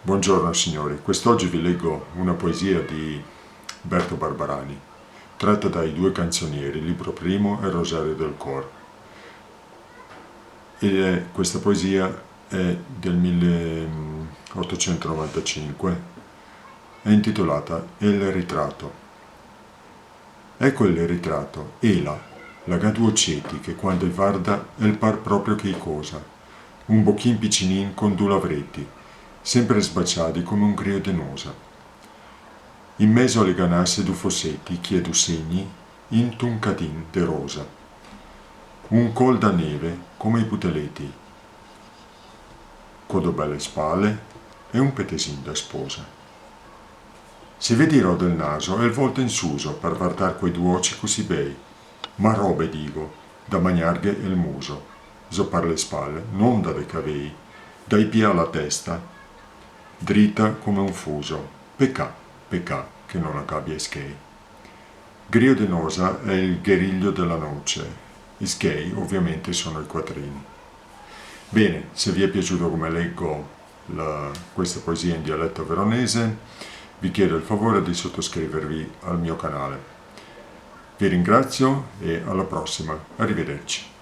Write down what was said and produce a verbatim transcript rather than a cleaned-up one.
Buongiorno signori, quest'oggi vi leggo una poesia di Berto Barbarani, tratta dai Due canzonieri, libro primo, e Rosario del Cor. E questa poesia è del milleottocentonovantacinque, è intitolata El ritratto. Eco el ritrato, ela, la ga du ocieti che quando i varda el par proprio cheicosa, un bochin picinin con du lavreti, sempre sbaciadi come un grio de nosa. In mezo a le ganase du foseti, chie du segni, int'un cadin de rosa. Un col da neve come i buteleti, co do bele spale e un petesin da sposa. Se vedi ro del naso, el volta in suso par vardar quei du oci cusì bei, ma robe, digo, da magnarghe el muso, zo par le spale, no nda de cavei, dai pie a la testa, drita come un fuso. Pecà, pecà che no la gabia i schei. Grio de nosa è il gueriglio della noce, i schei ovviamente sono i quattrini. Bene, se vi è piaciuto come leggo la- questa poesia in dialetto veronese, vi chiedo il favore di sottoscrivervi al mio canale. Vi ringrazio e alla prossima. Arrivederci.